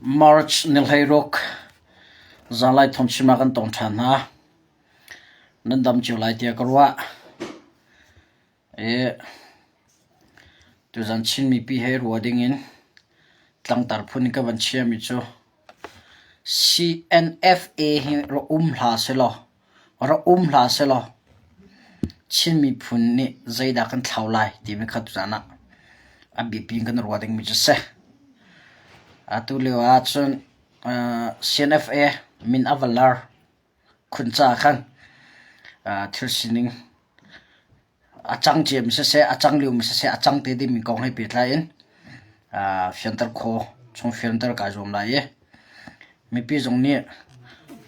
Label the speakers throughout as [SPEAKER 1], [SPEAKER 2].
[SPEAKER 1] March ni 16 zanlai thawngchim ah kan tong ṭhan hna. Nan dam cio lai tiah ka ruah. I tuzan Chin mipi he rua dingin tlangtar phun in ka van chiami cu CNFA hi ra um hlah selaw, ra um hlah selaw Chin miphun nih zeidah kan thlau lai timi kha tuzan ah a biapi in kan ruah dingmi cu a si. Atu lio ahcun CNFA min a va lar khun caah khan thil sining a cang ciami siseh, a cang liomi siseh, a cang te dingmi kong he pehtlai in fianter khawh chung fianter kai zuam lai i mipi zong nih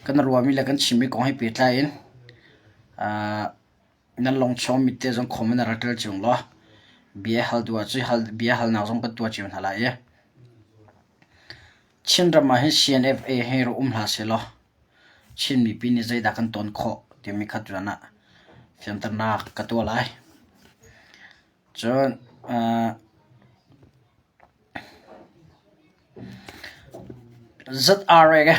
[SPEAKER 1] kan ruahmi le kan chimmi kong he pehtlai in nan lungchung mit te zong comment rak ṭial cio law bia hal duh ahcun bia halnak zong kan tuah cio hna lai i Chinram ah hin CNFA hi rak um hlah sehlaw Chin mipi nih zeidah kan ton khawh timi kha tuan ah fianternak ka tuah lai. Cun ZRA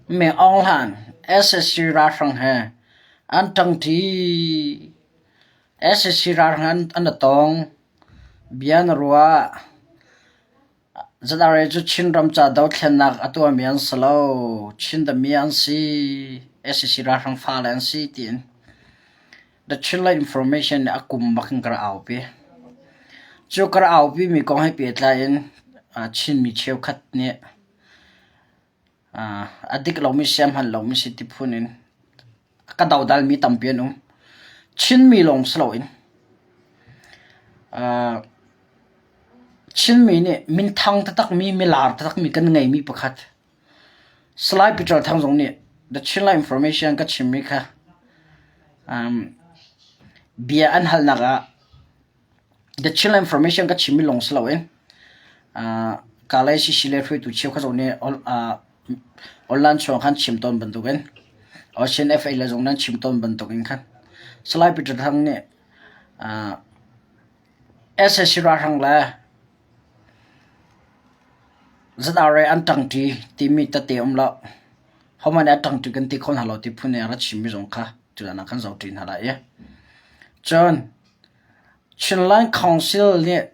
[SPEAKER 1] Min Aung Hlaing SSC ralhrang he an ṭangṭi. SSC ralhrang an i tong. Bia na ruah. ZRA cu Chinram ca dothlennak a tuahmi an si lo. Chin dami an si. SAC ralhrang fale an si tiin The Chinland Information nih a kum bak in ka rak aupi. Cu ka rak aupimi kong he pehtlai in Chinmi cheukhat nih A dik lomi si, a hman lomi si ti phun in a ka dodalmi tampi an um. Chinmi lawng si loin Chinmi nih minthang taktakmi, milar taktakmi kan ngeimi pakhat Salai Peter Thang zong nih The Chinland Information ka chimmi kha bia an halnak ah The Chinland Information ka chimmi lawng si loin Kalay Sisi le hruaitu cheukhat zong nih online chung khan chim tawn bantukin Ocean FA le zong nan chim tawn bantukin khan Salai Peter Thang nih SAC ralhrang le ZRA an ṭangṭi timi tete um lo. Hohmanh nih a ṭangṭi kan ti kho hna lo ti phun in a ra chimmi zong kha tutan ah kan zohṭi hna lai i. Cun Chinland Council nih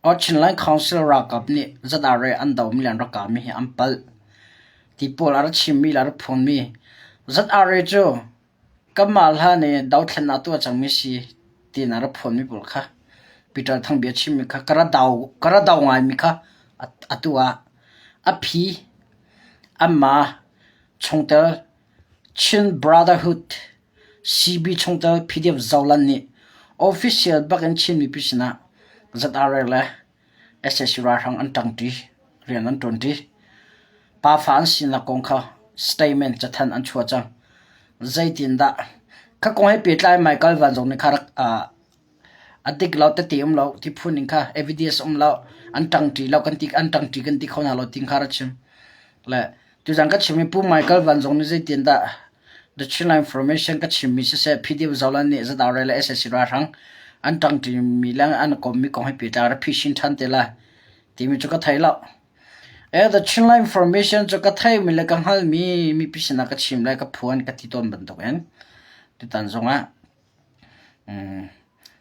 [SPEAKER 1] or Chinland Council ralkap nih ZRA an domi le an rak kahmi hi an palh ti pawl a ra chimmi le a ra phuanmi. ZRA cu kanmah hlan i dothlennak tuah cangmi si tiin a ra phuanmi pawl kha Peter Thang bia chimmi kha ka ra do ka ra do ngaimi kha atu ah a phi anmah chungtel Chin Brotherhood CB chungtel PDF Zolan nih official bak in Chin mipi sinah ZRA le sac ralhrang an ṭangṭi, rian an ṭuanṭi. Pafa an sinak kong kha statement cathanh an chuah cang. Zeitindah kha kong he pehtlai Michael Van zong nih kha rak a dik lo tete um lo ti phun in kha evidence um lo an ṭangṭi lo kan ti an ṭangṭi kan ti kho hna lo ti kha ra chim. Le tuzan ka chim i Pu Michael Van zong nih zeitindah The Chinland Information ka chimmi siseh PDF Zolan nih ZRA le sac ralhrang an ṭangṭimi le an kommi kong hi pehtlai ra phisin ṭhan te lai timi cu ka thei lo. Eh, The Chinland Information cu ka theimi le ka hngalmi mipi sinah ka chim le ka phuan ka ti tawn bantukin tutan zongah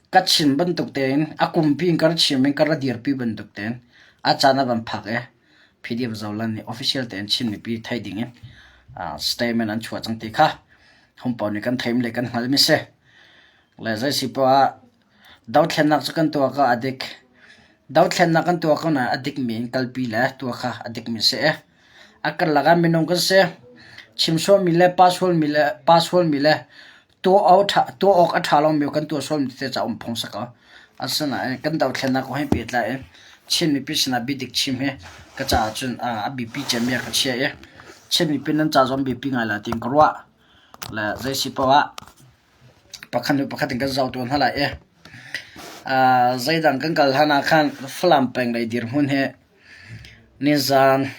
[SPEAKER 1] ka chim bantuk tein a kumpi in ka ra chim in ka ra dirpi bantuk tein a caan a van phak i PDF Zoland nih official tein Chin mipi theih ding in statement an chuah cang ti kha humpau nih kan theim le kan hngalmi si. Le zei si poah ah dothlennak cu kan tuah ko a dik. Dothlennak kan tuah ko nain a dikmi in kalpi le tuah kha a dikmi si i a karlak ah minung kan si. Chim sualmi le pa sualmi le pa sualmi le Tuah awk a ṭha lomi kan tuah sualmi tete ca um phung si ko. Asinain kan dothlennak kong he pehtlai in Chin mipi sinah biadik chim hi ka caah cun a biapi cemmi ah ka chiah i Chin mipi nan ca zong biapi ngai lai tiin ka ruah. Le zei si paoh ah pakhat hnu pakhat in kan zoh tawn hna lai i zeidang kan kal hlan ah khan Falam peng lei dirhmun hi nizan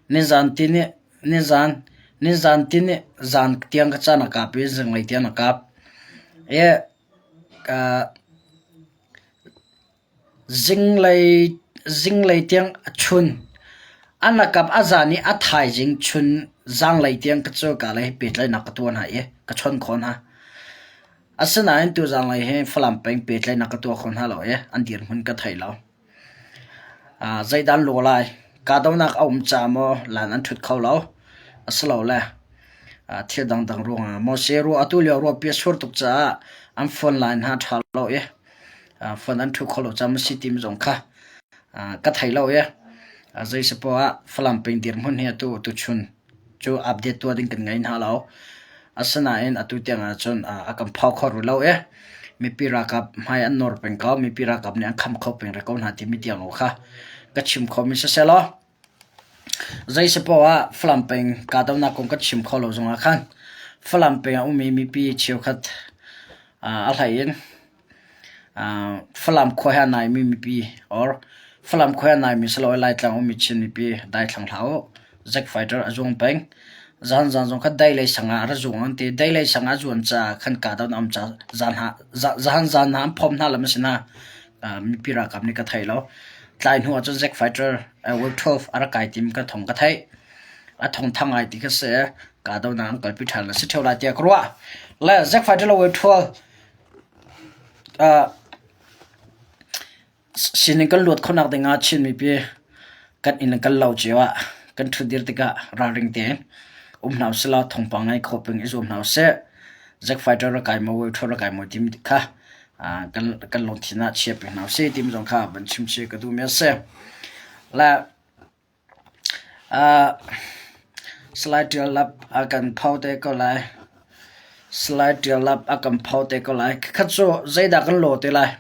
[SPEAKER 1] nizan tini Nizan nizan tini zan tiang ka caan a kap i zinglei tiang a kap. I zinglei zinglei tiang a chun. An lakap a zan i a thaizing chun zanglei tiang ka cu ka lei pehtlaihnak ka tuah hna i ka chawn khawh hna. Asinain tu zanglei hi Falam peng pehtlaihnak ka tuah kho hna lo i an dirhmun ka thei lo. Zeidah an lawh lai? Kahdohnak a um caah maw lan an ṭhut kho lo? Asilole thil dangdang ruangah maw si? Ruah atu lio ruahpi a sur tuk caah an phone line hna a ṭha lo i phone an ṭhu kho lo caah maw si timi zong kha ka thei lo i zei si poah ah Falam peng dirhmun hi atu tuchun cu update tuah ding kan ngei hna lo. Asinain atu tiang ahcun a kan phau kho rih lo i mipi ralkap hmai an nawr peng ko, mipi ralkap nih an kham kho peng rih ko hna timi tiang lo kha ka chim khomi siseh law zei si poah ah Falam peng kahdohnak kong ka chim kho lo zongah khan Falam peng a ummi mipi cheukhat a hlei in Falam khua he a naimi mipi or Falam khua he a naimi si lo i Laitlang ummi Chin mipi daithlang hlah u. Zack fighter a zuang peng. Zan zan zong kha dai lei sang ah a ra zuang an ti. Dai lei sang ah a zuan caah khan kahdoh an um caah zan ha zahan zan hna an phom hna lam a si na. Mipi ralkap nih ka thei lo. Tlai hnu ahcun Zack fighter World 12 a rak kai tim ka thong ka theih. A thong thang ai ti kha si. Kahdohnak an kalpi ṭhan a si ṭheo lai tiah ka ruah. Le Zack fighter le World 12 Sining kan luat khawhnak dingah Chin mipi kan inn kan lo cio ah kan ṭhutdir tikah ralring tein um hna usih law thawngpang ngai khawh peng i zuam hna usih. Zack fighter rak kai maw, Wave rak kai maw timi kha kan lungthin ah chia peng hna usih timi zong kha van chim chih ka duhmi a si. Le Salai Ṭial Lap a kan pho te ko lai. Salai Ṭial Lap a kan pho te ko lai. Khakhat cu zeidah kan law te lai?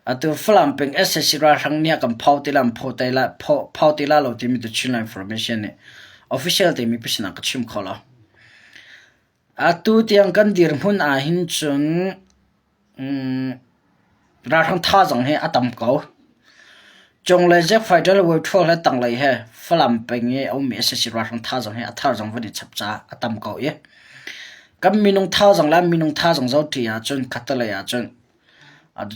[SPEAKER 1] Atu Falam peng sac ralhrang nih a kan pho te lai, pho te lai, pho te lai lo timi The Chinland Information nih official te mipi sinah ka chim kho lo. Atu tiang kan dirhmun ahhin cun Ralhrang thazaang hi a tam ko. Cunglei Jack Fighter le Wave he tanglei he Falam peng i a ummi sac ralhrang thazaang hi a thar zong van i chap caah a tam ko i kan minung thazaang le minung thazaang zohṭi ahcun khattelei ahcun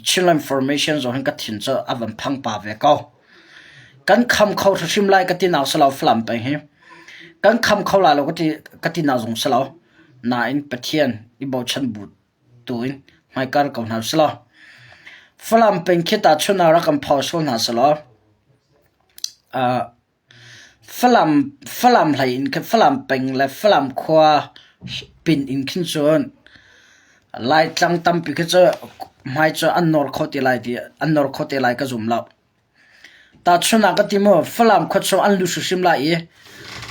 [SPEAKER 1] Chinland Formation zong hin ka thin cu a van phang pa ve ko. Kan kham kho hrimhrim lai ka ti nak si lo Falam peng hi. Kan kham kho lai lo ka ti nak zong si lo. Nain Pathian i bochan bu tu in hmaikar ko hna usih law Falam peng khi tahchun ah rak kan pho sual hna selaw uh, Falam Falam hlei in khin Falam peng le Falam khua pin in khin cun Laitlang tampi khi cu hmai cu an nawr kho ti lai ti an nawr kho te lai ka zum lo. Tahchunh ah ka ti maw, Falam khuachung an lut hrimhrim lai i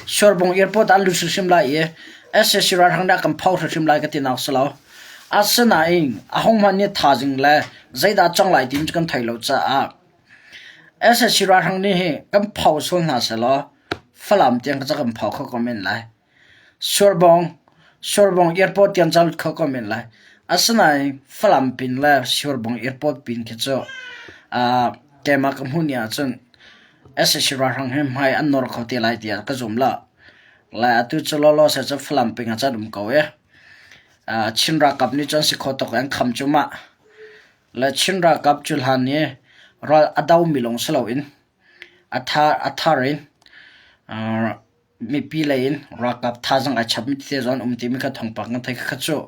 [SPEAKER 1] Surbung airport ah an lut hrimhrim lai i sac ralhrang nih a kan pho hrimhrim lai ka ti nak si lo. Asinain a hohmanh nih thaizing le zeidah cang lai timi cu kan thei lo caah sac ralhrang nih hi kan pho sual hna sehlaw Falam tiang kha kan pho kho ko men lai. Surbung, Surbung airport tiang ca lut kho ko men lai. Asinain Falam pin le Surbung airport pin khi cu uh, keimah ka hmuh ni ahcun sac ralhrang hi hmai an nawr kho te lai tiah ka zum lo. Lai atu cu lawlaw se cu Falam ping ah cun um ko i. Uh, Chin ralkap nih cun si kho tuk an kham cu mah. Le Chin ralkap cu hlan i ral a do mi lawng si loin a thar in uh, mipi lei in ralkap thazaang ai chapmi tete zong an um timi kha thawngpang kan theih. Khakha cu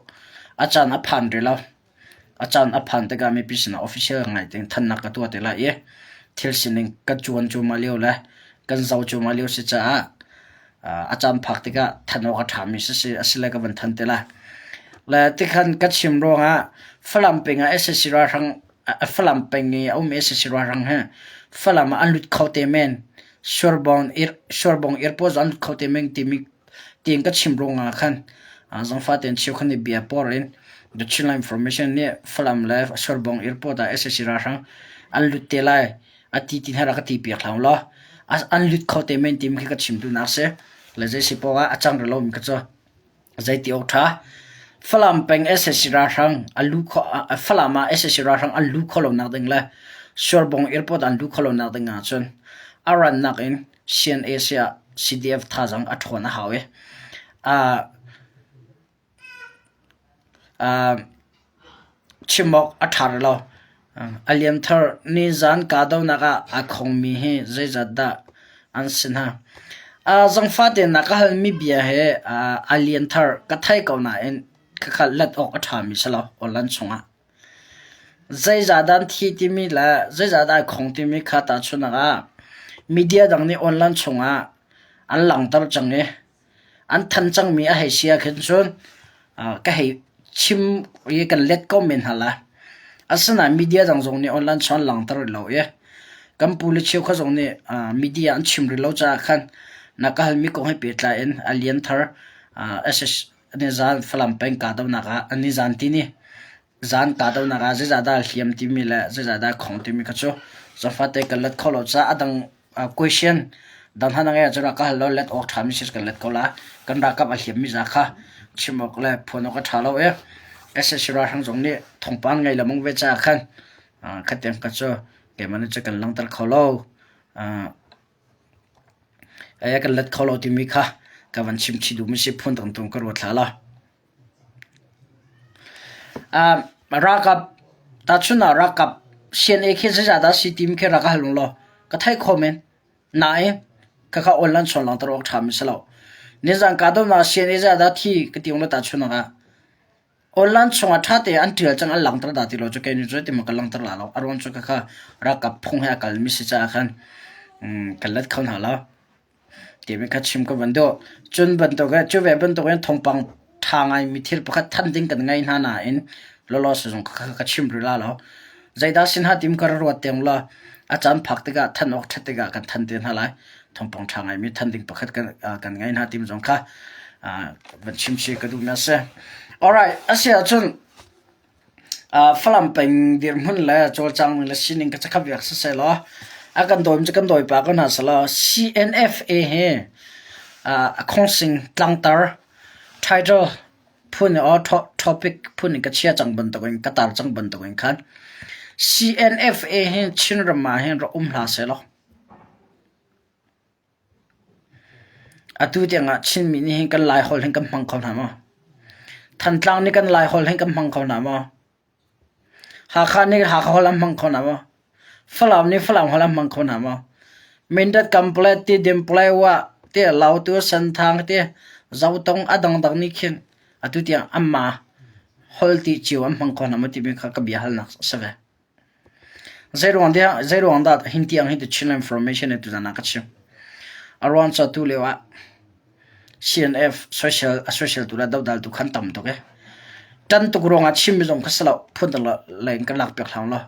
[SPEAKER 1] a caan a phan rih lo. A caan a phan tikah mipi sinah official ngai tein thannak ka tuah te lai i thil sining ka cuan cuahmah lio le kan zoh cuahmah lio si caah a caan phak tikah than awk a ṭhami siseh asile ka van than te lai. Le tikhan ka chim ruangah Falam peng ah sac ralhrang Falam peng i a um i sac ralhrang hi Falam ah an lut kho te men. Surbung airport zong an lut kho te men timi tiin ka chim ruangah khan zangfah tein cheukhat nih bia por in The Chinland Information nih Falam le Surbung airport ah sac ralhrang an lut te lai a ti ti hna rak ka ti piak hlah law an lut kho te men timi khi ka chim duhnak si. Le zei si poah ah a cang rih lomi kha cu Zeiti awk ṭha? Falam peng sac ralhrang a lu kho Falam ah sac ralhrang an lu kho lonak ding le Surbung airport an lu kho lonak ding ahcun a rannak in CNA ah CDF thazaang a ṭhawn a hau i chim awk a ṭha rih lo. A liamthar nizaan kahdohnak ah aa khongmi hi zeizat dah? An si hna. Zangfah tein na ka halmi bia he a lian thar ka thei ko nain khakha let awk a ṭhami si lo online chungah. Zeizah dah an thi timi le zeizah dah ai khong timi kha tahchunhnak ah media dang nih online chungah an langhter cang i an than cangmi a hei si ahkhin cun ka hei chim i kan let ko men hna lai. Asinain media dang zong nih online chung an langhter rih lo i kan pu le cheukhat zong nih media an chim rih lo caah khan na ka halmi kong he pehtlai in a lian thar SS nizaan Falam peng kahdohnak ah nizaan tini zaan kahdohnak ah zeizahdah hliam timi le zeizahdah khong timi kha cu zafate kan let kho lo caah a dang question dang hna na ngeih ahcun rak ka hal law let awk ṭhami si kan let ko la. Kan ralkap a hliammi za kha chim awk le phuan awk a ṭha lo i SAC ralhrang zong nih thawngpang ngei lemang ve caah khan khatiang kha cu keimah nih cun kan langhter kho lo. Kan let kho lo timi kha ka van chim chih duhmi si phun dang tu ka ruat hlah la. Ralkap tahchun ah ralkap CNA khi zeizah dah si timi khi rak ka hal ung law ka theih khawh men. Nain khakha online chawn langhter awk ṭhami si lo. Nizan kahdohnak CNA zeizah dah thi ka ti ung law tahchun ah online chungah ṭha tein an ṭial cang an langhter dah ti lo cu kei nih cu ti maw ka langhter la lo. A ruang cu khakha ralkap phung he a kalmi si caah khan kan let kho hna lo. Timi kha chim ka van duh. Cun bantuk cu ve bantukin thawngpang ṭha ngaimi thil pakhat thanh ding kan ngei hna nain lawlaw sizung kha ka chim rih la lo. Zeidah sin ha tim ka ra ruat tiang law a caan phak tikah thanh awk ṭhat tikah kan thanh te hna lai. Thawngpang ṭha ngaimi thanh ding pakhat kan, kan ngei hna tim zong kha van chim chih ka duhmi a si. Alright, a si ahcun Falam peng dirhmun le cawlcang ning le sining ka cakap viak siseh law a kan dawi cu kan dawi pah ko hna selaw CNFA hi a khawngsing tlangtar title phun or topic phun in ka chia cang bantukin ka tar cang bantukin khan CNFA hi Chinram ah hin rak um hlah sehlaw Atu tiangah Chinmi nih hin kan Laiholh hin kan hmang kho hna maw? Thantlang nih kan Laiholh hin kan hmang kho hna maw? Hakha nih Hakha holh an hmang kho hna maw? Falam nih Falam holh an hmang kho hna maw? Mindat Kamplet ti Dimplaiwa ti Lautu Senthang ti Zotong a dangdang nih khin atu tiang anmah holh ti cio an hmang kho hna maw timi kha ka bia halnak a si ve. Zeiruang dah hin tiang hi The Chin Information in tuzan ah ka chim. A ruang cu atu lio ah CNF social a social tu le dodal tu khan tam tuk e. Tan tuk ruangah chimmi zong kha si lo phun dang lei in kan lak piak hlang lo.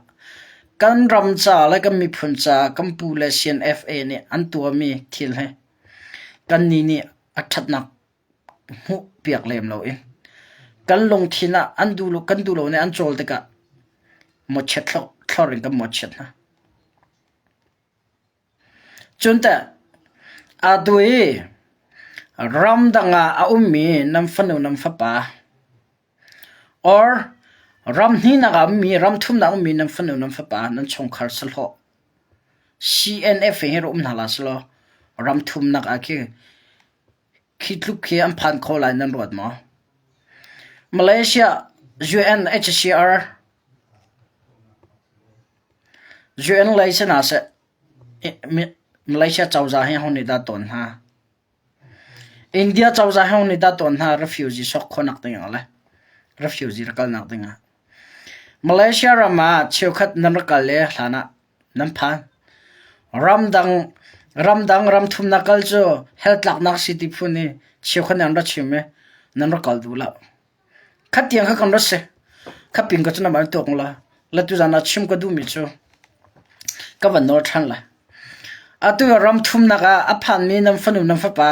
[SPEAKER 1] Kan ram ca le kan miphun ca kan pu le CNFA nih an tuahmi thil hi kan nih nih a ṭhatnak hmuhpiak lem loin kan lungthin ah an duh lo kan duh lo nih an cawl tikah mawchiat thlor in kan mawchiat hna. Cun teh atu i ramdang ah a ummi nan fanu nan fapa or ram hnihnak ah a ummi ram thumnak ah a ummi nan fanu nan fapa nan chungkhar sahlawh CNF hi rak um hna hlah sehlaw ram thumnak ah khi Khi tluk khi an phan kho lai nan ruat maw? Malaysia UNHCR UN lei si hna seh Malaysia cozah hi ho nih dah tawn hna? India cozah hi ho nih dah tawn hna refugee sok khawhnak ding ah le refugee rak kalnak ding ah? Malaysia ram ah cheukhat nan rak kal i hlan ah nan phan. Ramdang ramdang ramthumnak kal cu hell tlaknak si ti phun i cheukhat nih an ra chim i nan rak kal duh lo. Khat tiang kha kan ra si. Kha ping ka cu nan van tuak la. La tuzan ah chim ka duhmi cu ka van nawl ṭhan lai. Atu ram thumnak ah a phanmi nan fanu nan fapa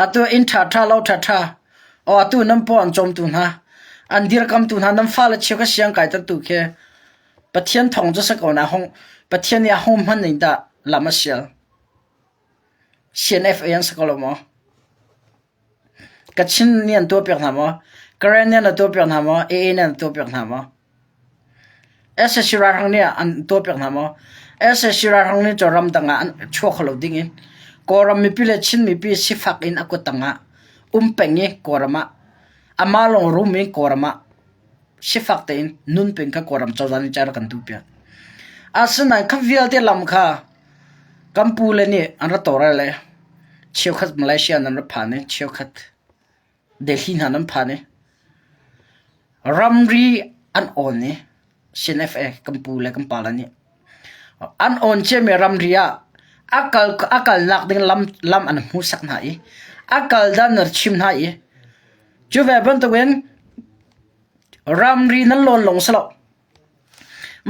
[SPEAKER 1] atu inn ṭhaṭha lo ṭhaṭha aw atu nan paw an cawmtu hna an dirkamtu hna nan fale cheukhat siang kaitertu khi Pathian thawng cu si ko na hung Pathian nih a hung hman ning dah lam a sial. CNFA an si ko lo maw? Kachin nih an tuahpiak hna maw? Karen nih an tuahpiak hna maw? AA nih an tuahpiak hna maw? SSC ralhrang nih an tuahpiak hna maw? SSC ralhrang nih cu ramdang ah an chuak kho lo ding in Kawlram mipi le Chin mipi sifak in a kuttang ah um peng i Kawlram ah amah lawng rum in Kawlram ah sifak tein nun peng kha Kawlram cozah nih car kan duhpiak. Asinain kha vialte lam kha. Kan pule nih an ra tawlrel i cheukhat Malaysia nan ra phan i cheukhat Delhi hna nan phan i ramri an awn i CNFA kan pu le kan pale nih an awn ciami ramri ah a kal a kalnak ding lam lam an hmuhsak hna i a kal dan an chim hna i cu ve bantukin ramri nan lawn lawng si lo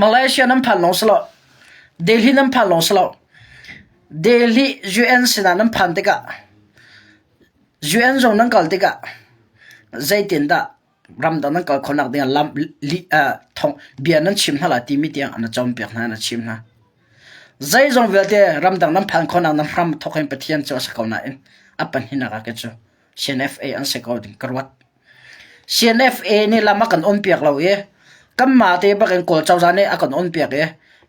[SPEAKER 1] Malaysia nan phan lawng si lo Delhi nan phan lawng si lo Delhi UN sinah nan phan tikah UN zong nan kal tikah zeitindah ramdang nan kal khawhnak dingah lam li, uh, thong bia nan chim hna lai timi tiang an cawnpiak hna an chim hna. Zeizong vialte ramdang nan phan khawhnak nan hram thawk in Pathian cu a si ko nain a pahnihnak ah cu CNFA an si ko ding ka ruat. CNFA nih lam a kan on piak lo i kanmah te bak in Kawl cozah nih a kan on piak i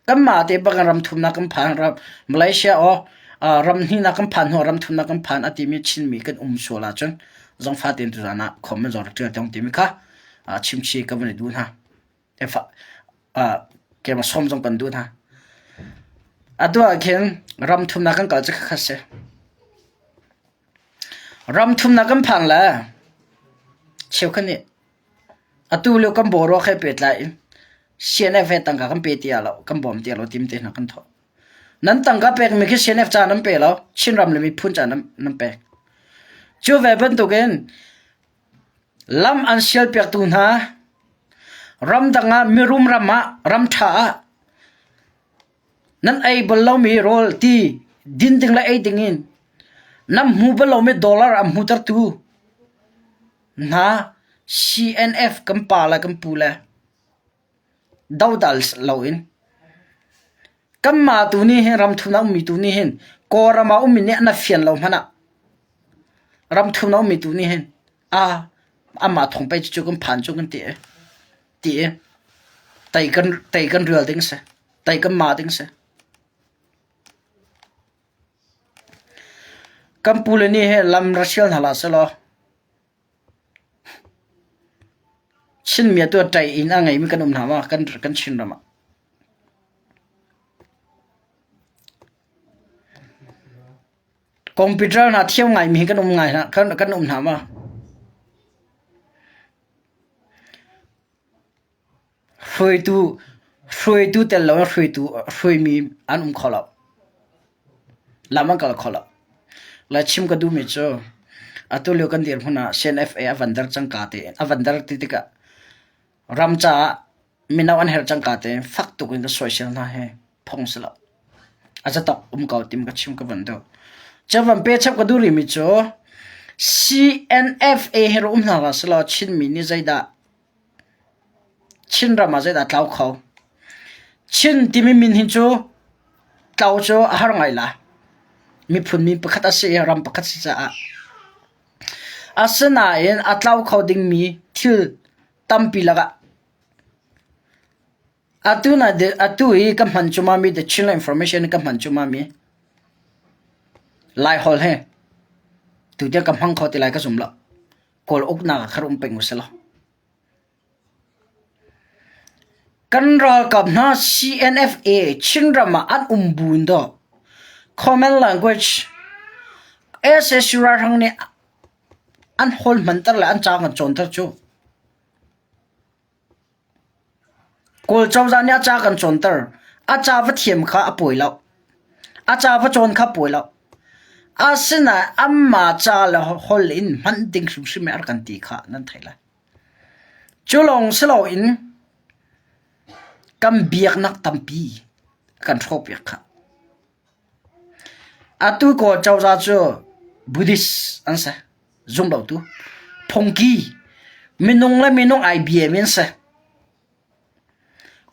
[SPEAKER 1] kanmah te bak in ram thumnak kan phan ram Malaysia aw uh, ram hnihnak kan phan hnu ram thumnak kan phan a timi Chinmi kan um sual ahcun zongfa tein tuzan ah khom in zong rak ṭial tiang timi kha uh, chimchi ka van i duh hna. Efa uh, keimah sawm zong kan duh hna. Atu ah khin ram thumnak kan kal cu kha si. Ram thumnak kan phan le cheukhat nih atu lio kan boruak he pehtlai in CNF he tangka kan pe ti lo, kan bawm ti lo tim te hna kan thawh. Nan tangka pekmi khi CNF ca nan pe lo, Chinram le miphun ca nan, nan pek. Cu ve bantukin lam an sialpiaktu hna ramdang ah mirum ram ah ram ṭha ah nan ei bal lomi rawl ti din ding le ei ding in nan hmu bal lomi dollar an hmutertu hna CNF kan pa le kan pu le dodal loin kanmah tu nih hin ramthum a ummi tu nih hin Kawlram ah ummi nih an fian lo hmanh ah ramthum a ummi tu nih hin a amah thong pei cu kan phan cu kan ti ti i tei kan tei kan rial ding si tei kan ma ding si. Kan pule nih hi lam ra sial hna hlah selaw Chinmi atu ah ṭai inn a ngeimi kan um hna ma kan kan Chinram ah. Computer hna thiam ngaimi hi kan um ngai hna kan kan um hna ma. Hruaitu hruaitu tel lo in hruaitu hruaimi an um kho lo. Lam an kal kho lo. Lai chim ka duhmi cu atu lio kan dirhmun ah CNFA a van der cangka tein a van der ti tikah ram caah mino an herh cangka tein fak tuk in ka soisel hna hi phung si lo. A zatok um ko tim ka chim ka van duh. Cu van pe chap ka duh rihmi cu CNFA hi rak um hna hlah selaw Chinmi nih zeidah Chinram ah zeidah tlau kho? Chin timi min hi cu tlau cu a har ngai la. Miphun min pakhat a si i ram pakhat si caah. Asinain a tlau kho dingmi thil tampi lakah atu na atu hi ka hman cumami The Chinland Information ka hman cumami Laiholh he tutiang ka hmang kho ti lai ka zum lo. Kawl uknak ah kha um peng usih law. Kan ralkap hna CNFA Chinram ah an um bu in dawh Common language SSU ralhrang nih an hawl hmanter le an ca kan cawnter cu. Kawl cozah nih a ca kan cawnter. A ca va thiam kha a pawi lo. A ca va cawn kha pawi lo. Asinain anmah ca le holh in hman ding hrimhrim a rak kan ti kha nan theih lai. Cu lawng si loin kan biaknak tampi kan hrawhpiak khah. Atu Kawl cozah cu Buddhist an si. Zumlotu. Phungki. Minung le minung ai biami an si.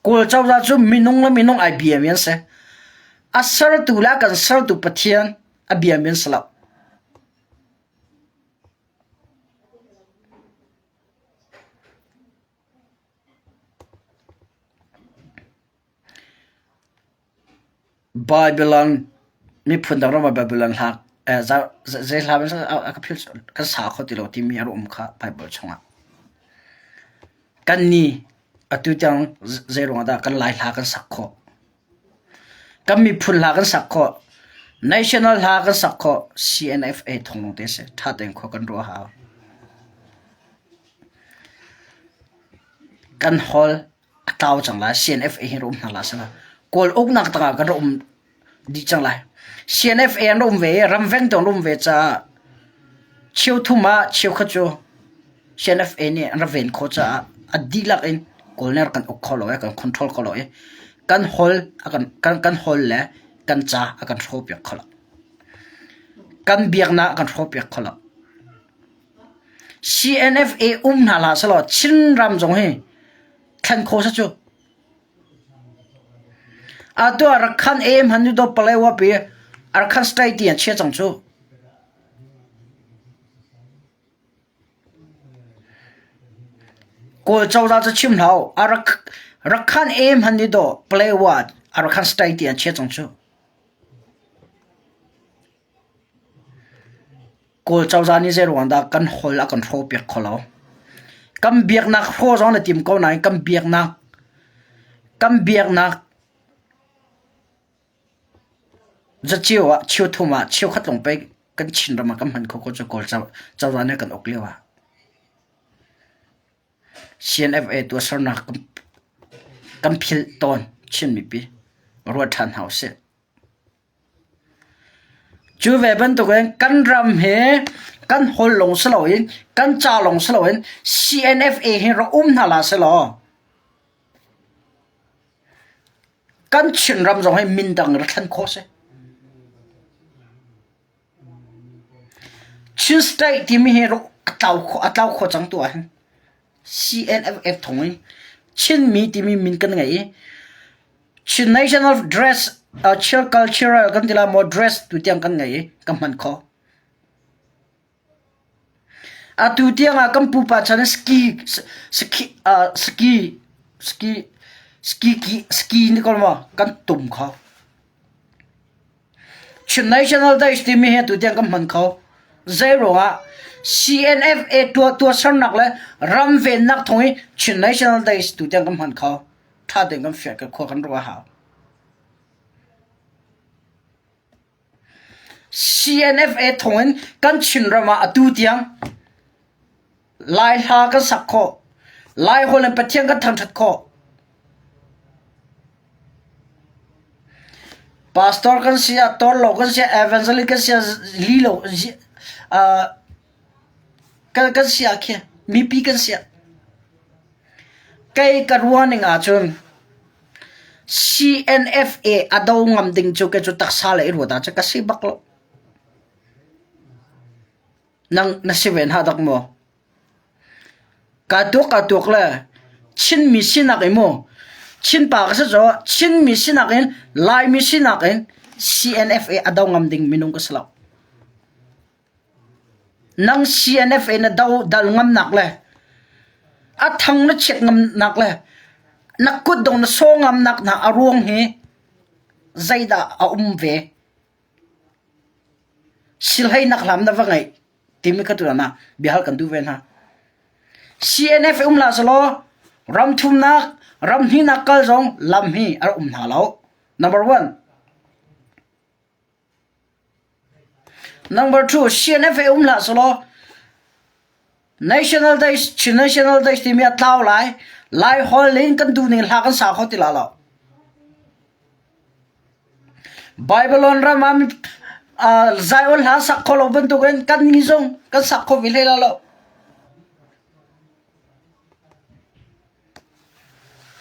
[SPEAKER 1] Kawl cozah cu minung le minung ai biami an si. A sertu le a kan sertu Pathian a biami an si lo. Babylon miphun dang ram ah Babylon hla zei hla a ka philh kan sa kho ti lo timi a um kha Bible chungah. Kannih atu tiang zei ruangah dah kan Lai hla kan sak khawh? Kan miphun hla kan sak khawh. National hla kan sak khawh CNFA thong lawng te si. Ṭha tein khua kan ruah hau. Kan hol a tlau cang lai. CNFA hi rak um hna hlah seh. Kawl uknak tangah kan rak um dih cang lai. CNFA an um ve i ramvengtu an um ve caah cheuthum ah cheukhat cu CNFA nih an rak ven khawh caah a dihlak in Kawl nih a rak kan uk kho lo i a kan control kho lo i kan holh a kan kan kan holh le kan ca a kan hrawhpiak kho lo. Kan biaknak a kan hrawhpiak kho lo. CNFA um hna hlah selaw Chinram zong hi thlen khawh seh cu. Atu ah Rakhan A hman cu dawt Palewa pi Rakhan State ti an chia cang cu. Kawl cozah cu chim hlah u. Rakhan A hman ni dawh Palewa Rakhan State ti an chia cang cu. Kawl cozah nih zeiruang dah kan holh a kan hrawhpiak kho lo. Kan biaknak hraw zong na tim ko nain kan biaknak kan biaknak zaceo ah cheuthum ah cheukhat lawng pei kan Chinram ah kan hman khawh ko cu Kawl cozah nih kan uk lio ah. CNFA tuahsernak kan philh tawn Chin mipi ruat ṭhan hna usih. Cu ve bantukin kan ram hi kan holh lawng si loin kan ca lawng si loin CNFA hi rak um hna hlah sehlaw kan Chinram zong hi min dang rak thlen khawh a si. Chin State timi hi a tlau khawh a tlau khawh cang tu ahhin CNFF thawng in Chinmi timi min kan ngei i Chin National Dress uh, Chin Cultural kan ti la maw dress tu tiang kan ngei i ka hman kho. Atu tiang ah kan pupa chan ski ski uh, ski ski ski ki ski ni kol ma kan tum kho. Chin National Days timi hi atu tiang kan hman kho. Zei ruangah CNFA tuah tuahsernak le ram vennak thawng i Chin National Days tu tiang kan hman kho. Ṭha tein kan fiah kan khua kan ruah a hau. CNFA thawng in kan Chinram ah atu tiang Lai hla kan sak khawh. Lai holh in Pathian kan thangṭhat khawh. Pastor kan si ah, torlo kan si ah, evangelist kan si ah, li lo, uh, kan, kan si ah khi, mipi kan si ah. Kei ka ruah ning ahcun CNFA a do ngam ding cu kei cu taksa le i ruat ahcun ka si bak lo. Nang na si ve hna dak maw? Kaa tuak kaa tuak le Chinmi sinak in mu Chinpa ka si cu Chinmi sinak in Laimi sinak in CNFA a do ngam ding minung ka si lo. Nang CNFA na do dal ngamnak le a thang na chiat ngamnak le na kutdong na saw ngamnak hna a ruang hi zeidah a um ve? Silheinak hlam na va ngeih timi kha tutan ah biahal kan duh ve hna. CNF um hlah selaw ram thumnak, ram hnihnak kal zong lam hi a rak um hna lo. Number one. Number two, CNF um hlah selaw National Days, Chin National Days timi a tlau lai. Lai holh in kan duh ning hla kan sa kho ti la lo. Babylon ram ah Zion hla sak kho lo bantukin kannih zong kan sak kho ve hlei lai lo.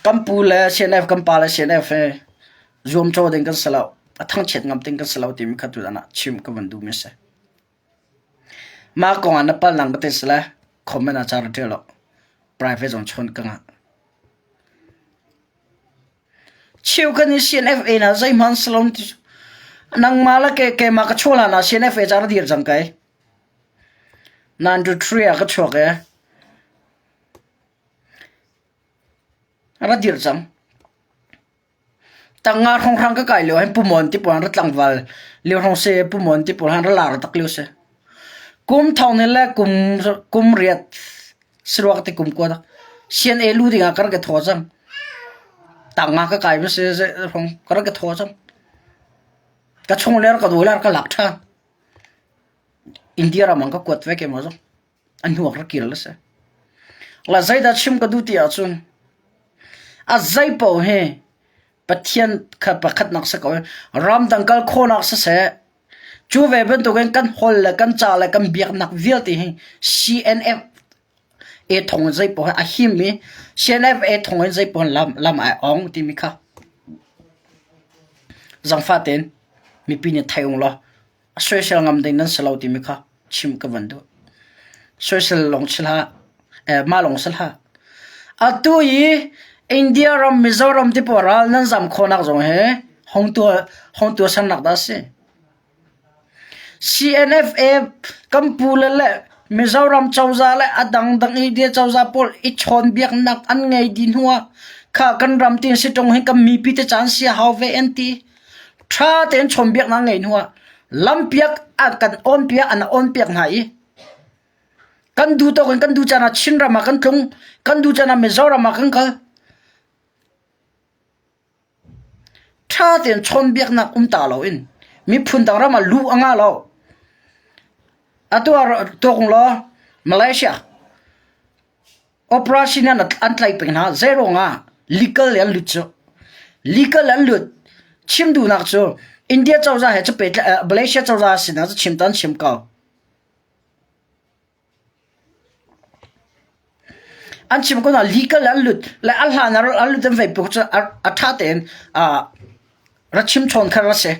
[SPEAKER 1] Kan pu le CNF kan pa le CNF he zuamcaw ding kan si lo. A thangchiat ngam ding kan si lo timi kha tutan ah chim ka van duhmi a si. Mah kong ah na palnak ka ti si le comment ah ca ra ṭial law private zong chawn ka ngah. Cheukhat nih CNFA na zeihmanh si lo ti nangmah le ke keimah ka chuah hlan ah CNFA ca na dir cang kai. 93 ah ka chuak i ra dir cang. Tanga hrawnghrang ka kai lio hin Pumon ti pawl ra tlangval lio hrawng se Pumon ti pawl han ra lar tak lio si. Kum thong ni le kum kum riat Saruak ti kum kua dak. CNA lu ding ah ka rak i thaw cang. Tangah ka kai ma si hong ka rak i thaw cang. Ka chung le ka dawi le ka lak ṭhan. India ram an ka kuat ve ke maw zong. An hnuak rak kir la si. La zeidah chim ka duh ti ahcun a zei paoh hi Pathian kha pakhatnak si ko. Ramdang kal khawhnak siseh, cu ve bantukin kan holh le kan ca le kan biaknak vialte hi CNF e thong in zei paoh hi a him i CNF e thong in zei paoh lam lam ai ong timi kha zangfah tein mipi nih thei ung law a soisel ngam ding nan si lo timi kha chim ka van duh. Soisel lawng si hlah, eh, mah lawng si hlah. Atu i India ram, Mizoram ti pawl ral nan zam khawhnak zong hi hong tua hong tua sannak dah si. CNFA kan pu le le Mizoram cozah le a dangdang India cozah pawl i chawnbiaknak an ngei dih hnu ah kha kan ram tin si ṭung hi kan mipi te caan si a hau ve an ti. Ṭha tein chawnbiaknak ngei hnu ah lampiak an kan awnpiak an awnpiak hna i kan duh tawk in kan duh caan ah Chinram ah kan tlung, kan duh caan ah Mizoram ah kan kal. Ṭha tein chawnbiaknak um ta loin miphun dang ram ah luh a ngah lo. Atu ah tuak law Malaysia operation an an tlaih peng hna. Zeiruang ah legal in an lut cu. Legal an lut. Chim duhnak cu India cozah he cu pehtlaih Malaysia cozah sinah cu chim tan chim ko. An chim ko hna legal an lut le a hlan ah an lut an vei puk cu a ṭha tein ra chim chawn kha ra si.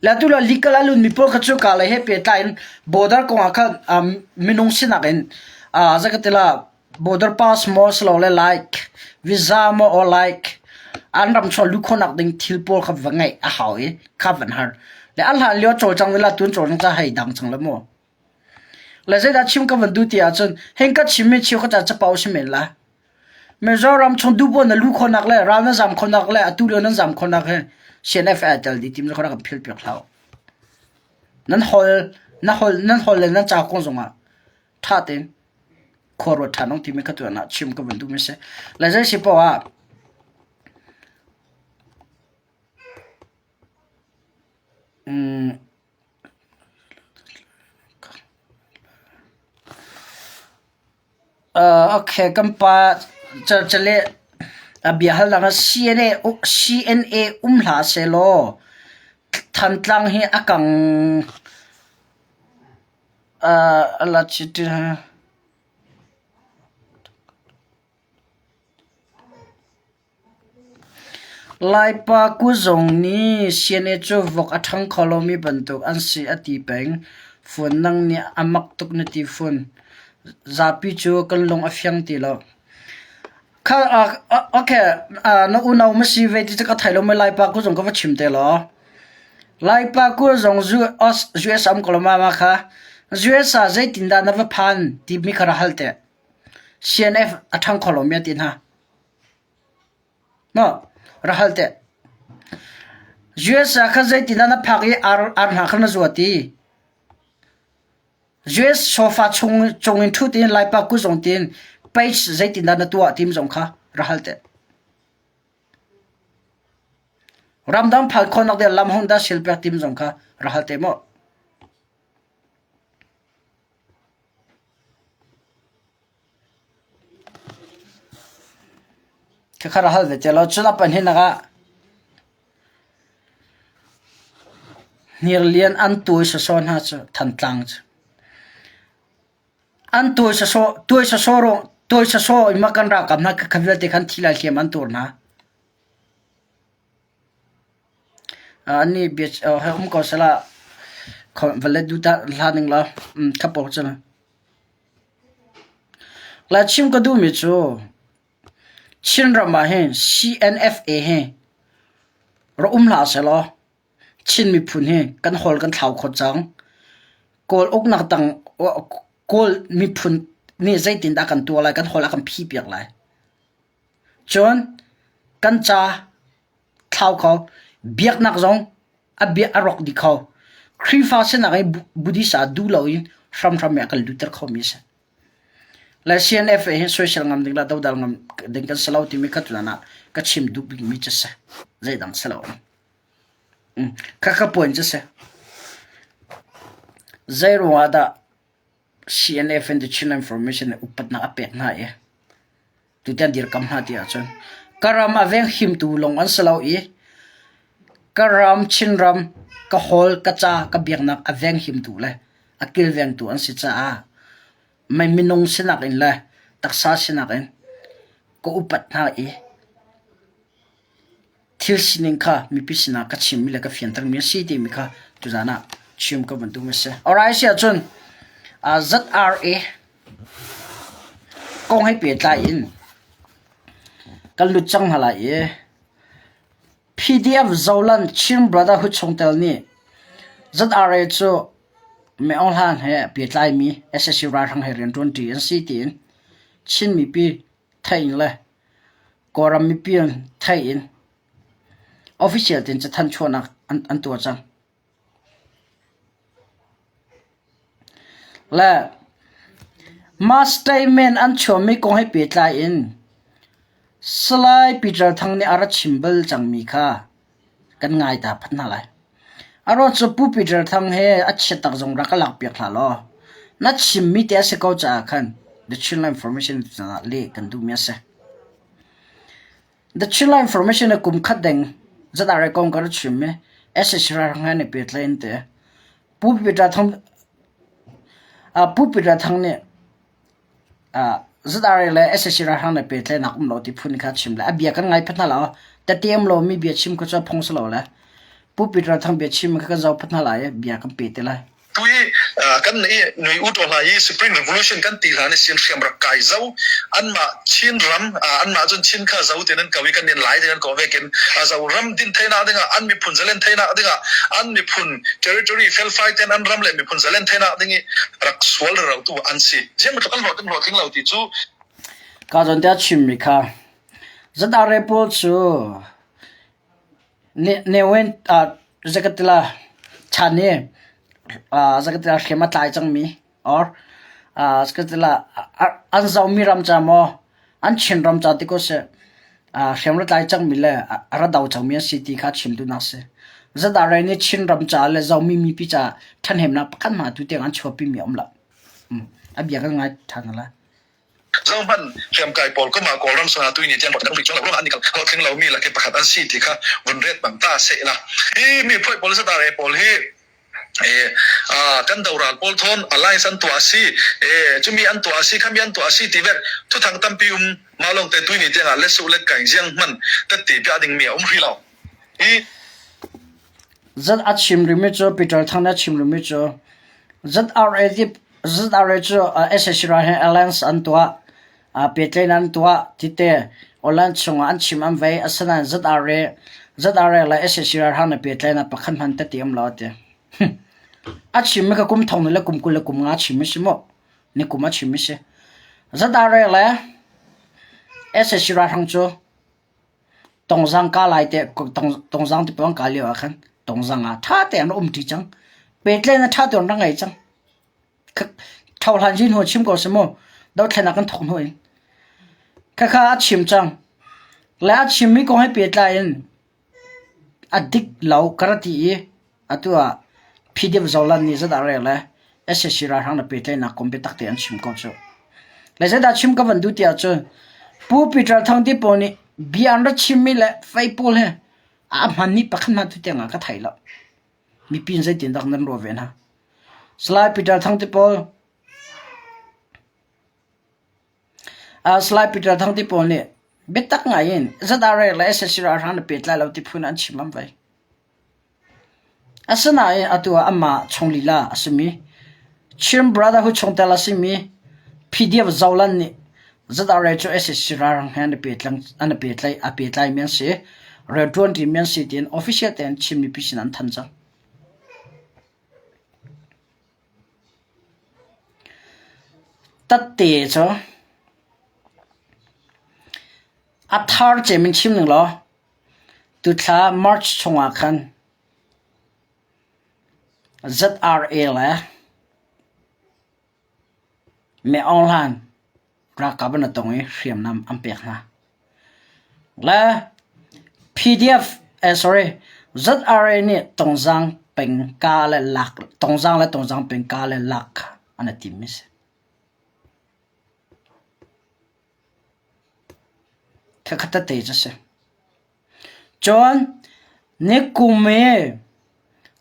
[SPEAKER 1] Le atu le legal a lut mi pawl kha cu ka lei he pehtlai in border kong ah khan minung sinak in zei ka ti la border pass maw silole like visa maw or like an ram chuah luh khawhnak ding thil pawl kha va ngeih a hau i kha van har. Le a hlan lio cawlcang ding le atu an cawlcang ca hei dang cang le mu. Le zeidah chim ka van duh ti ahcun heng ka chimmi cheu ka ca capo si men lai. Mizoram chung duhpoah na luh khawhnak le ral na zam khawhnak le atu lio nan zam khawhnak hi CNF ai tel dih tim khawhnak kan phil piak hlah. Nan hol na hol nan hol le nan ca kong zongah ṭha tein khua ruat ṭhan ong timi ka tuan ah chim ka van duh mi si. Le zei si poah ah um Okay, kan pa cale a bia halnak ah CNA CNA um hlah sehlaw Thantlang hi a kang uh, la Laipa kuzong nih siane cu vok a ṭhang kho lomi bantuk an si a ti peng. Fun nang nih a mak tuk na ti fun. Zapi cu kan lung a fiang ti lo. Kha okay, na unau ma si ve ti cu ka thei lo mei Laipa kuzong ka va chim te law. Laipa kuzong US am ko lo ma ma kha. US ah zeitindah na va phan timi kha ra hal te. CNF a ṭhang kho lomi a ti hna. Maw? Ra hal teh. US ah khan zeitindah na phak i ar, ar hna kha na zuat i US sofa chung cung in ṭhut in Laipa kuzong tiin page zeitindah na tuah tim zong kha ra hal teh. Ramdang phal khawhnak ding lam hong dah sil pek tim zong kha ra hal te maw? Khakha ra hal ve te law cun a pahnihnak ah Hniarlian an tuai sawsawh hna cu Thantlang cu an tuai sawsawh tuai sawsawh ruang tuai sawsawh in maw kan ralkap hna khakha vialte khan thi lai hliam an tur hna. Annih bia he um ko sehla va let duh hlah ning law kha pawl cu. Lai chim ka duhmi cu Chinram ah hin CNFA hi rak um hlah sehlaw Chin miphun hi kan hawl kan thlau kho cang. Kawl uknak tang Kawl miphun nih zeitindah kan tuah lai, kan hawl a kan phihpiak lai. Cun kan ca thlau kho, biaknak zong a bia a rawk dih kho. Khrihfa sinak i Buddhist ah duh loin hramhram in a kan lutter khomi a si. Le CNF hi soisel ngam ding le dodal ngam ding kan si lo timi kha tutan ah ka chim duh bikmi cu si. Zeidang si lo. Khakha point cu si. Zeiruang ah dah CNF in the Chin Information nih upatnak a pek hna i tutan dirkam hna ti ahcun ka ram a venghimtu lawng an si lo i ka ram Chinram ka hawl ka ca ka biaknak a venghimtu le a kilvengtu an si caah mei minung sinak in le taksa sinak in ka upat hna i Thil sining kha mipi sinah ka chimmi le ka fiantermi a si timi kha tuzaan ah chim ka van duhmi a si. Alright, si ahcun ZRA kong he pehtlai in kan lut cang hna lai i PDF Zoland Chin Brotherhood chungtel nih ZRA cu Min Aung Hlaing he pehtlaimi sac ralhrang he rianṭuanṭi an si tiin Chin mipi theih in le Kawlram mipi theih in official tein cathanh chuahnak an tuah cang. Le mah statement an chuahmi kong he pehtlai in Salai Peter Thang nih a ra chim bal cangmi kha kan ngai ta phat hna lai. A ruang cu Pu Peter Thang he a chiat tak zong rak ka lakpiak hlah law na chimmi te a si ko caah khan The Chinland Information ah leh kan duhmi a si. The Chinland Information ah kum khat deng ZRA kong ka ra chim i SSC ralhrang he an i pehtlaih an ti. Pu Peter Thang Pu Peter Thang nih ZRA le sac ralhrang le pehtlaihnak um lo ti phun kha chim le a bia kan ngai phat hna lo. Tete um lomi bia chim kha cu a phung si lo le Pu Peter Thang bia chim kha kan zoh phat hna lai i bia kan pe te lai.
[SPEAKER 2] Tui kan i nui u to hla i Spring Revolution kan ti hlan i sin hriam rak kai zo anmah Chin ram anmah cun Chin kha zo tin an ko i kan in lai ding an ko vekin zo ram din theina dingah an miphun zalen theina dingah an miphun territory felfai ten an ram le miphun zalen theina ding i rak sual ro tu an si zeimatluk an hlawh hlawhtling lo ti cu
[SPEAKER 1] Ka zawn te a chimmi kha ZRA pawl cu ne wen zakatila chan i zakatila hriam a tlai cangmi or zakatila an zohmi ram ca maw an Chin ram ca ti ko seh hriam ra tlai cangmi le a ra do cangmi an si ti kha chim duhnak a si. ZRA nih Chin ram ca le Zomi mipi ca ṭhahnemnak pakhat hmanh atu tiang an chuahpimi a um lo. A bia kan ngai ṭhan lai.
[SPEAKER 2] Zohhmanh hriamkai pawl kuma Kawlram sangah tuini tiang rak ri chung lo an i hlawhtling lomi laki pakhat an si ti kha vun ret bang ta seh la. Hi mi phuai pawl ZRA pawl hi kan doral pawl thawn alliance an tuah si cumi an tuah si khami an tuah si ti vek thuthang tampi um ma long te tuini tiangah let su let kaing ziang hman tatti bia ding mi a um hri lo hi
[SPEAKER 1] Zat a chim rimi cu Peter Thang nih a chim rimi cu ZRA ZRA cu SAC ral he alliance an tuah pehtlaihnak an tuah tite online chungah an chim an vei asinain ZRA ZRA le SAC ralhrang nih pehtlaihnak pakhat hmanh tete um lo a ti. A chimmi kha kum thong le kum 20 le kum nga chim a si maw? Ni kum a chim a si. ZRA le SAC ralhrang cu Tongzang ka lai te tongzang ti pawng ka lio ah khan tongzang ah ṭha tein an um ṭi cang. Pehtlaihnak ṭha tein an rak ngei cang. Ṭhohlan zin hnu chim ko seh mu. Dothlennak kan thawk hnu in. Khakha a chim cang. Le a chimmi kong he pehtlai in a dik lo ka ra ti i atu ah PDF Zoland nih zeidah rel le sac ralhrang le pehtlaihnak kong biatak tein an chim ko cu. Le zeidah chim ka van duh ti ahcun Pu Peter Thang ti pawl nih bia an ra chimmi le fei pawl he a hman ni pakhat hmanh tu tiang ah ka thei lo. Mipi in zeitindah nan ruah ve hna? Salai Peter Thang ti pawl Salai Peter Thang ti pawl nih biatak ngai in ZRA le sac ralhrang na pehtlai lo ti phun an chim an vei. Asinain atu ah amah chung lila a simi Chin Brotherhood chungtel a simi PDF Zoland nih ZRA cu sac ralhrang he an i pehtlaih a pehtlaimi an si, rianṭuanṭimi an si tiin official tein Chin mipi sin an thanh cang. Tatte cu a thar cem in chim ning law Tuthla March chungah khan ZRA le Min Aung Hlaing ralkap an i tong i hriamnam an pek hna. Le PDF eh sorry. ZRA nih Tongzang peng ka le lak Tongzang le Tongzang peng ka le lak kha an i tim mi si. Khakhat tete cu si. Cun nikum i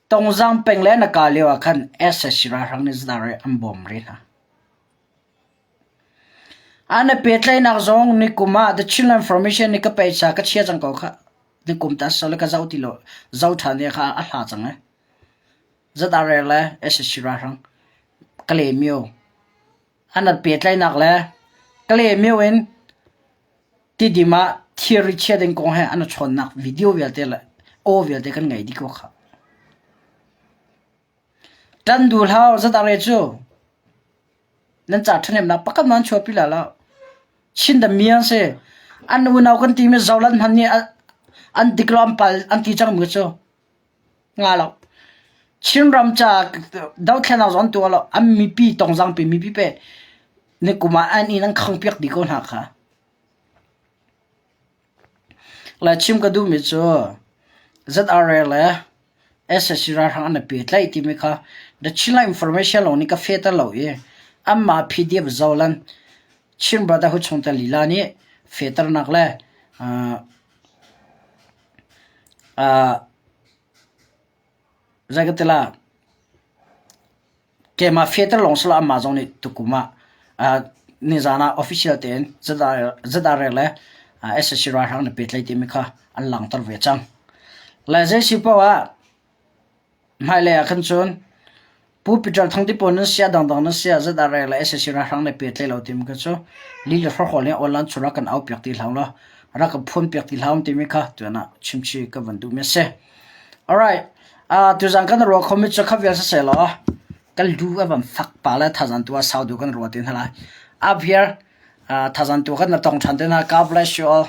[SPEAKER 1] Tongzang peng le na ka lio ah khan sac ralhrang nih ZRA an bawm rih hna. An i pehtlaihnak zong nikum ah The Chinland Formation nih ka peisa ka chia cang ko khah. Nikum ta sal ka zoh ti lo. Zoh ṭhan i kha a hla cang eh. ZRA le sac ralhrang Kalaymyo an rat pehtlaihnak le Kalaymyo in Tidim ah thilri chia ding kong he an i chawnnak video vialte le aw vialte kan ngei dih ko khah. Ṭan duh hlah ZRA cu nan ca ṭhahnemnak pakhat man chuahpi la lo. Chin dami an si. An unau kan timi Zoland hmanh nih an dik lo an pal an ti cangmi cu nga lo. Chinram ca dothlennak zong an tuah lo. An mipi tongzangpi mipi pe nikum ah an inn an khangpiak dih ko hna kha. Le chim ka duhmi cu ZRA le sac ralhrang an i pehtlaih timi kha The Chinland Information lawng nih ka fehter lo i anmah PDF Zoland Chin Brotherhood chungtel lila nih fehternak le zei ka ti la Keimah fehter lawng si lo amah zong nih tukum ah nizaan ah official tein ZRA le sac ralhrang nih pehtlaih timi kha an langhter ve cang. Le zei si paoh ah hmailei ah khan cun Pu Peter Thang ti pawl nan sia dangdang nan sia ZRA le sac ralhrang nih pehtlaih lo timi kha cu lila hrawhrawl nih online chung rak kan au piak ti hlah law rak kan phuan piak ti hlah timi kha tuan ah chimchih ka van duhmi a si. Alright. Tuzaan kan ruah khomi cu kha vial siseh law kan lu a van fak pa le thazaan tu ah sau deuh kan ruah te hna lai. Up here, thazaan tu kan na tong ṭhan te hna. God bless you all.